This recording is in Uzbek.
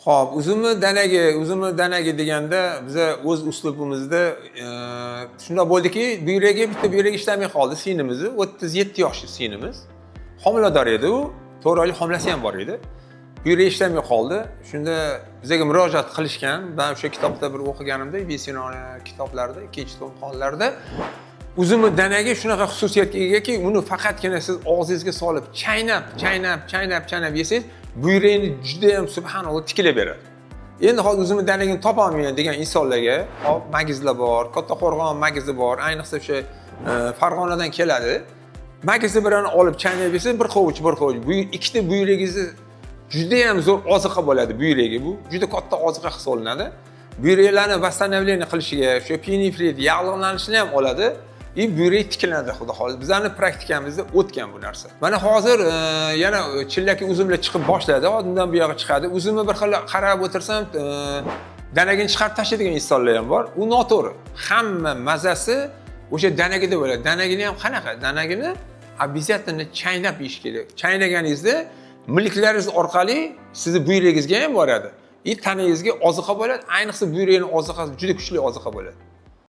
Xo'p, uzumni danagi deganda biza o'z uslubimizda shundoq bo'ldiki, buyragi, bitta buyragi ishlamay qoldi singlimizni, 37 yoshli singlimiz. Homilador edi u, 4 oylik homilasi ham bor edi. Buyragi ishlamay qoldi. Shunda bizaga murojaat qilishgan. Men o'sha kitobda bir o'qiganimda, Ibn Sinoni kitoblarida, ikkinchi tom hollarda uzumni danagi shunaqa xususiyatga egaki, uni faqatgina siz og'zingizga solib chaynab, chaynab, chaynab, chaynab yesangiz, buyrakni juda ham, subhanalloh, tiklab beradi. Endi hozir uzumni danagini topolmayman degan insonlarga, hop, magizlar bor, Kattaqo'rg'on magizi bor, ayniqsa o'sha Farg'onadan keladi. Magizni birini olib chaynab yesangiz, bir hovuch, bir hovuch, bu ikkita buyragingizni juda ham zo'r oziqa bo'ladi buyragi bu. Juda katta oziqa hisoblanadi. Buyraklarni восстановление qilishiga, o'sha pielonefrit, yag'liqlanishini ham oladi. И buyrak tiklanadi, xudo xohlasa. Bizani praktikamizda o'tgan bu narsa. Mana hozir yana chillaki uzumlar chiqib boshladi. Undan buyog'i chiqadi. Uzumni bir xil qarab o'tirsam, danagini chiqarib tashlaydigan insonlar ham bor. U noto'g'ri. Hamma mazasi o'sha danagida bo'ladi. Danagini ham qanaqa? Danagini обязательно chaynab yeyish kerak. Chaynaganingizda milklaringiz orqali sizni buyragingizga ham boradi. И tanangizga oziqa bo'ladi. Ayniqsa buyrakning oziqasi juda kuchli oziqa bo'ladi.